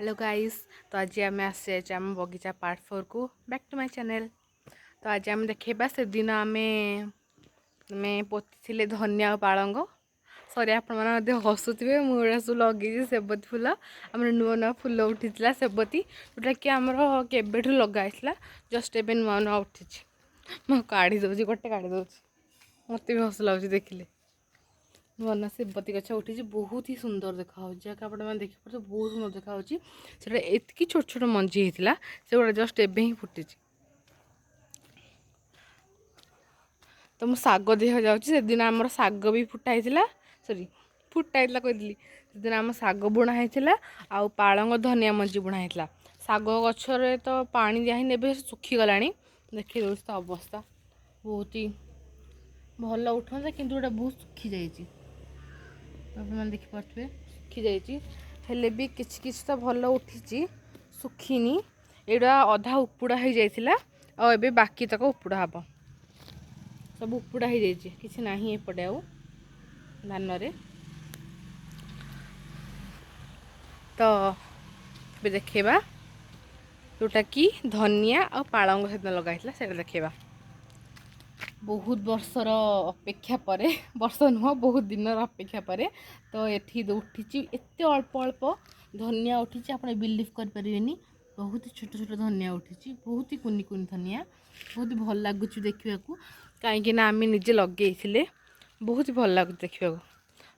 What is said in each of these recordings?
Hello guys, ତ ଆଜି ଆମେ ଆସିଯାଇଛେ ଆମ ବଗିଚା ପାର୍ଟ 4କୁ। Back to my channel. ତ ଆଜି ଆମେ ଦେଖେଇବା, ସେଦିନ ଆମେ ଆମେ ପୋତିଥିଲେ ଧନିଆ ଆଉ ପାଳଙ୍ଗ। ସରି, ଆପଣମାନେ ମଧ୍ୟ ହସୁଥିବେ। ମୁଁ ଏଗୁଡ଼ା ସବୁ ଲଗେଇଛି ସେବତୀ ଫୁଲ। ଆମର ନୂଆ ନୂଆ ଫୁଲ ଉଠିଥିଲା ସେବତୀ, ଯେଉଁଟାକି ଆମର କେବେଠୁ ଲଗା ହେଇଥିଲା, ଜଷ୍ଟ ଏବେ ନୂଆ ନୂଆ ଉଠିଛି। ମୁଁ କାଢ଼ି ଦେଉଛି, ଗୋଟେ କାଢ଼ି ଦେଉଛି। ମୋତେ ବି ହସ ଲାଗୁଛି ଦେଖିଲେ। ନୂଆ ନୂଆ ସେବତୀ ଗଛ ଉଠିଛି, ବହୁତ ହି ସୁନ୍ଦର ଦେଖାହେଉଛି। ଯାହାକି ଆପଣମାନେ ଦେଖିପାରୁଥିବେ, ବହୁତ ସୁନ୍ଦର ଦେଖାହେଉଛି। ସେଟା ଏତିକି ଛୋଟ ଛୋଟ ମଞ୍ଜି ହେଇଥିଲା, ସେଗୁଡ଼ା ଜଷ୍ଟ ଏବେ ହିଁ ଫୁଟିଛି। ତ ମୁଁ ଶାଗ ଦେହ ଯାଉଛି। ସେଦିନ ଆମର ଶାଗ ବି ଫୁଟା ହେଇଥିଲା, ସରି, ଫୁଟା ହେଇଥିଲା କହିଥିଲି, ସେଦିନ ଆମ ଶାଗ ବୁଣା ହେଇଥିଲା ଆଉ ପାଳଙ୍ଗ ଧନିଆ ମଞ୍ଜି ବୁଣା ହେଇଥିଲା। ଶାଗ ଗଛରେ ତ ପାଣି ଦିଆ ହେଇନି, ଏବେ ଶୁଖିଗଲାଣି। ଦେଖି ଦେଉଛି ତ ଅବସ୍ଥା। ବହୁତ ହି ଭଲ ଉଠନ୍ତା, କିନ୍ତୁ ଏଇଟା ବହୁତ ଶୁଖିଯାଇଛି। ଆପଣମାନେ ଦେଖିପାରୁଥିବେ, ଶୁଖିଯାଇଛି। ହେଲେ ବି କିଛି କିଛି ତ ଭଲ ଉଠିଛି, ଶୁଖିନି। ଏଇଟା ଅଧା ଉପୁଡ଼ା ହେଇଯାଇଥିଲା ଆଉ ଏବେ ବାକି ତକ ଉପୁଡ଼ା ହେବ। ସବୁ ଉପୁଡ଼ା ହେଇଯାଇଛି, କିଛି ନାହିଁ ଏପଟେ ଆଉ ଧାନରେ। ତ ଏବେ ଦେଖେଇବା ଯେଉଁଟାକି ଧନିଆ ଆଉ ପାଳଙ୍ଗ ସେଦିନ ଲଗା ହେଇଥିଲା, ସେଇଟା ଦେଖେଇବା। ବହୁତ ବର୍ଷର ଅପେକ୍ଷା ପରେ, ବର୍ଷ ନୁହଁ, ବହୁତ ଦିନର ଅପେକ୍ଷା ପରେ ତ ଏଠି ଉଠିଛି। ଏତେ ଅଳ୍ପ ଅଳ୍ପ ଧନିଆ ଉଠିଛି, ଆପଣ ବିଲିଭ୍ କରିପାରିବେନି। ବହୁତ ଛୋଟ ଛୋଟ ଧନିଆ ଉଠିଛି, ବହୁତ ହି କୁନି କୁନି ଧନିଆ। ବହୁତ ଭଲ ଲାଗୁଛି ଦେଖିବାକୁ, କାହିଁକି ନା ଆମେ ନିଜେ ଲଗେଇଥିଲେ। ବହୁତ ଭଲ ଲାଗୁଛି ଦେଖିବାକୁ।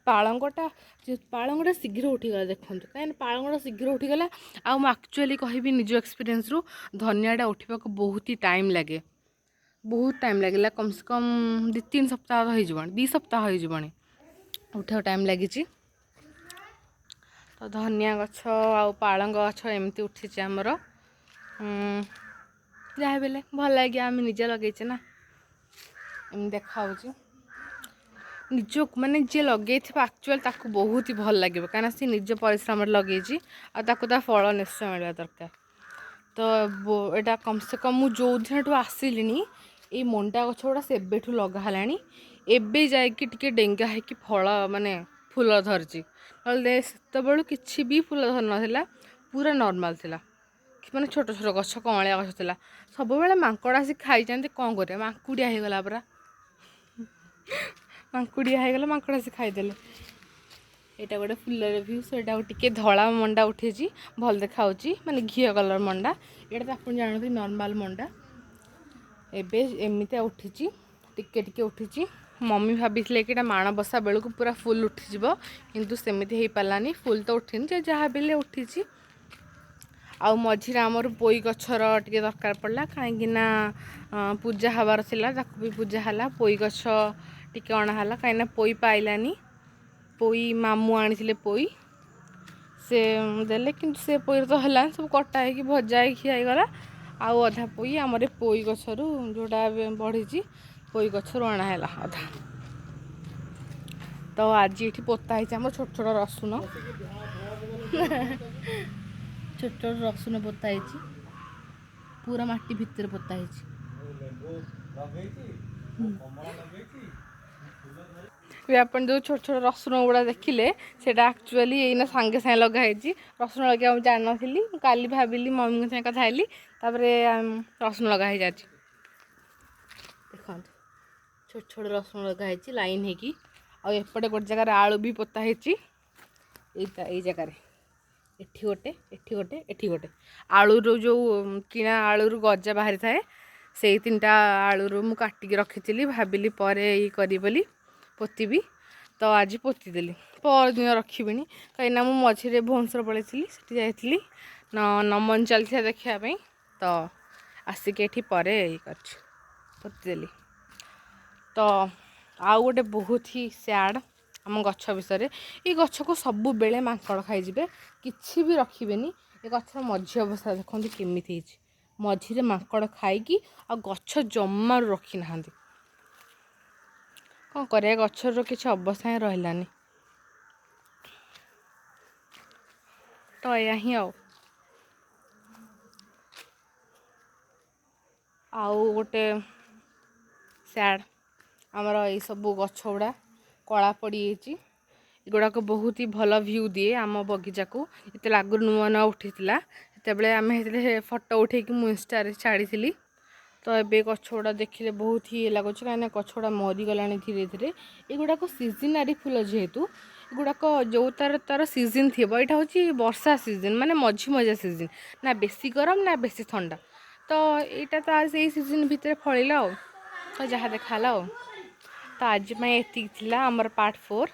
ପାଳଙ୍ଗଟା ଶୀଘ୍ର ଉଠିଗଲା ଦେଖନ୍ତୁ, କାହିଁକିନା ପାଳଙ୍ଗଟା ଶୀଘ୍ର ଉଠିଗଲା। ଆଉ ମୁଁ ଆକ୍ଚୁଆଲି କହିବି ନିଜ ଏକ୍ସପିରିଏନ୍ସରୁ, ଧନିଆଟା ଉଠିବାକୁ ବହୁତ ହି ଟାଇମ୍ ଲାଗେ। ବହୁତ ଟାଇମ୍ ଲାଗିଲା, କମ୍ ସେ କମ୍ 2-3 ସପ୍ତାହ ହେଇଯିବଣି, 2 ସପ୍ତାହ ହେଇଯିବଣି ଉଠିବାକୁ ଟାଇମ୍ ଲାଗିଛି। ତ ଧନିଆ ଗଛ ଆଉ ପାଳଙ୍ଗ ଗଛ ଏମିତି ଉଠିଛି ଆମର। ଯାହା ବି ହେଲେ ଭଲ ଲାଗେ, ଆମେ ନିଜେ ଲଗେଇଛେ ନା, ଏମିତି ଦେଖାହେଉଛି ନିଜକୁ। ମାନେ ଯିଏ ଲଗେଇଥିବ ଆକ୍ଚୁଆଲି ତାକୁ ବହୁତ ହି ଭଲ ଲାଗିବ, କାହିଁକିନା ସେ ନିଜ ପରିଶ୍ରମରେ ଲଗେଇଛି ଆଉ ତାକୁ ତା ଫଳ ନିଶ୍ଚୟ ମିଳିବା ଦରକାର। ତ ଏଇଟା କମ୍ ସେ କମ୍ ମୁଁ ଯେଉଁ ଦିନଠୁ ଆସିଲିଣି, ଏଇ ମଣ୍ଡା ଗଛ ଗୁଡ଼ା ସେବେଠୁ ଲଗା ହେଲାଣି। ଏବେ ଯାଇକି ଟିକେ ଡେଙ୍ଗା ହେଇକି ଫଳ ମାନେ ଫୁଲ ଧରିଛି, ନହେଲେ ସେତେବେଳୁ କିଛି ବି ଫୁଲ ଧରିନଥିଲା, ପୁରା ନର୍ମାଲ୍ ଥିଲା। ମାନେ ଛୋଟ ଛୋଟ ଗଛ, କଅଁଳିଆ ଗଛ ଥିଲା। ସବୁବେଳେ ମାଙ୍କଡ଼ ଆସି ଖାଇଯାଆନ୍ତି, କ'ଣ କରିବା, ମାଙ୍କୁଡ଼ିଆ ହେଇଗଲା ପୁରା, ମାଙ୍କୁଡ଼ିଆ ହେଇଗଲା, ମାଙ୍କଡ଼ ଆସି ଖାଇଦେଲେ। ଏଇଟା ଗୋଟେ ଫୁଲର ଭ୍ୟୁ। ସେଇଟା ଟିକେ ଧଳା ମଣ୍ଡା ଉଠିଛି, ଭଲ ଦେଖାହେଉଛି, ମାନେ ଘିଅ କଲର୍ ମଣ୍ଡା। ଏଇଟା ତ ଆପଣ ଜାଣନ୍ତି ନର୍ମାଲ୍ ମଣ୍ଡା। ଏବେ ଏମିତିଆ ଉଠିଛି, ଟିକେ ଟିକେ ଉଠିଛି। ମମି ଭାବିଥିଲେ କି ଏଇଟା ମାଣବସା ବେଳକୁ ପୁରା ଫୁଲ୍ ଉଠିଯିବ, କିନ୍ତୁ ସେମିତି ହେଇପାରିଲାନି। ଫୁଲ୍ ତ ଉଠିନି, ଯେ ଯାହା ବି ହେଲେ ଉଠିଛି। ଆଉ ମଝିରେ ଆମର ପୋଇ ଗଛର ଟିକେ ଦରକାର ପଡ଼ିଲା, କାହିଁକି ନା ପୂଜା ହେବାର ଥିଲା, ତାକୁ ବି ପୂଜା ହେଲା। ପୋଇ ଗଛ ଟିକେ ଅଣା ହେଲା, କାହିଁକିନା ପୋଇ ପାଇଲାନି। ପୋଇ ମାମୁଁ ଆଣିଥିଲେ, ପୋଇ ସେ ଦେଲେ, କିନ୍ତୁ ସେ ପୋଇରେ ତ ହେଲାନି, ସବୁ କଟା ହେଇକି ଭଜା ହେଇକି ଖିଆ ହେଇଗଲା। ଆଉ ଅଧା ପୋଇ ଆମର ପୋଇ ଗଛରୁ ଯେଉଁଟା ଏବେ ବଢ଼ିଛି, ପୋଇ ଗଛରୁ ଅଣା ହେଲା ଅଧା। ତ ଆଜି ଏଠି ପୋତା ହେଇଛି ଆମର ଛୋଟ ଛୋଟ ରସୁଣ, ଛୋଟ ଛୋଟ ରସୁଣ ପୋତା ହେଇଛି, ପୁରା ମାଟି ଭିତରେ ପୋତା ହେଇଛି। ଏବେ ଆପଣ ଯେଉଁ ଛୋଟ ଛୋଟ ରସୁଣ ଗୁଡ଼ା ଦେଖିଲେ, ସେଇଟା ଆକ୍ଚୁଆଲି ଏଇନା ସାଙ୍ଗେ ସାଙ୍ଗେ ଲଗା ହେଇଛି। ରସୁଣ ଲଗେଇବା ମୁଁ ଜାଣିନଥିଲି, ମୁଁ କାଲି ଭାବିଲି, ମମିଙ୍କ ସାଙ୍ଗେ କଥା ହେଲି, ତାପରେ ରସୁଣ ଲଗା ହେଇଯାଇଛି। ଦେଖନ୍ତୁ, ଛୋଟ ଛୋଟ ରସୁଣ ଲଗା ହେଇଛି ଲାଇନ୍ ହେଇକି। ଆଉ ଏପଟେ ଗୋଟେ ଜାଗାରେ ଆଳୁ ବି ପୋତା ହେଇଛି, ଏଇଟା ଏଇ ଜାଗାରେ, ଏଠି ଗୋଟେ, ଏଠି ଗୋଟେ, ଏଠି ଗୋଟେ। ଆଳୁରୁ ଯେଉଁ କିଣା ଆଳୁରୁ ଗଜା ବାହାରିଥାଏ, ସେଇ 3ଟା ଆଳୁରୁ ମୁଁ କାଟିକି ରଖିଥିଲି, ଭାବିଲି ପରେ ଇଏ କରିବି ବୋଲି, ପୋତିବି। ତ ଆଜି ପୋତିଦେଲି, ପରଦିନ ରଖିବିନି, କାହିଁକିନା ମୁଁ ମଝିରେ ଭୁବନେଶ୍ୱର ପଳେଇଥିଲି, ସେଠି ଯାଇଥିଲି, ନମନ ଚାଲିଥିଲା ଦେଖିବା ପାଇଁ। ତ ଆସିକି ଏଠି ପରେ ଇଏ କରିଛି, ପୋତିଦେଲି। ତ ଆଉ ଗୋଟେ ବହୁତ ହି ସ୍ୟାଡ଼ ଆମ ଗଛ ବିଷୟରେ, ଏଇ ଗଛକୁ ସବୁବେଳେ ମାଙ୍କଡ଼ ଖାଇଯିବେ, କିଛି ବି ରଖିବେନି। ଏ ଗଛର ମଝି ଅବସ୍ଥା ଦେଖନ୍ତୁ କେମିତି ହେଇଛି, ମଝିରେ ମାଙ୍କଡ଼ ଖାଇକି ଆଉ ଗଛ ଜମାରୁ ରଖିନାହାନ୍ତି। କ'ଣ କରିବା, ଗଛର କିଛି ଅବସ୍ଥା ହିଁ ରହିଲାନି। ତ ଏଇଆ ହିଁ। ଆଉ ଗୋଟେ ସ୍ୟାଡ଼, ଆମର ଏଇସବୁ ଗଛ ଗୁଡ଼ା କଳା ପଡ଼ିଯାଇଛି। ଏଗୁଡ଼ାକ ବହୁତ ହି ଭଲ ଭ୍ୟୁ ଦିଏ ଆମ ବଗିଚାକୁ। ଯେତେବେଳେ ଆଗରୁ ନୂଆ ନୂଆ ଉଠିଥିଲା, ସେତେବେଳେ ଆମେ ସେଥିରେ ଫଟୋ ଉଠେଇକି ମୁଁ ଇନଷ୍ଟାରେ ଛାଡ଼ିଥିଲି। ତ ଏବେ ଗଛ ଗୁଡ଼ା ଦେଖିଲେ ବହୁତ ହି ଇଏ ଲାଗୁଛି, କାହିଁକିନା ଗଛ ଗୁଡ଼ା ମରିଗଲାଣି ଧୀରେ ଧୀରେ। ଏଗୁଡ଼ାକ ସିଜନାରୀ ଫୁଲ ଯେହେତୁ, ଏଗୁଡ଼ାକ ଯେଉଁ ତାର ତାର ସିଜନ୍ ଥିବ। ଏଇଟା ହେଉଛି ବର୍ଷା ସିଜନ୍, ମାନେ ମଝି ମଝା ସିଜନ୍, ନା ବେଶୀ ଗରମ ନା ବେଶୀ ଥଣ୍ଡା। ତ ଏଇଟା ତ ସେଇ ସିଜନ୍ ଭିତରେ ଫଳିଲା ଆଉ ତ ଯାହା ଦେଖାହେଲା ଆଉ। ତ ଆଜି ପାଇଁ ଏତିକି ଥିଲା ଆମର part 4।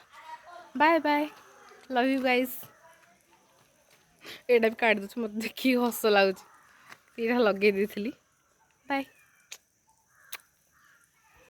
Bye bye, love you guys. ଏଇଟା ବି କାଟି ଦେଉଛି, ମୋତେ ଦେଖିକି ହସ ଲାଗୁଛି। ଏଇଟା ଲଗେଇ ଦେଇଥିଲି। ବାଏ।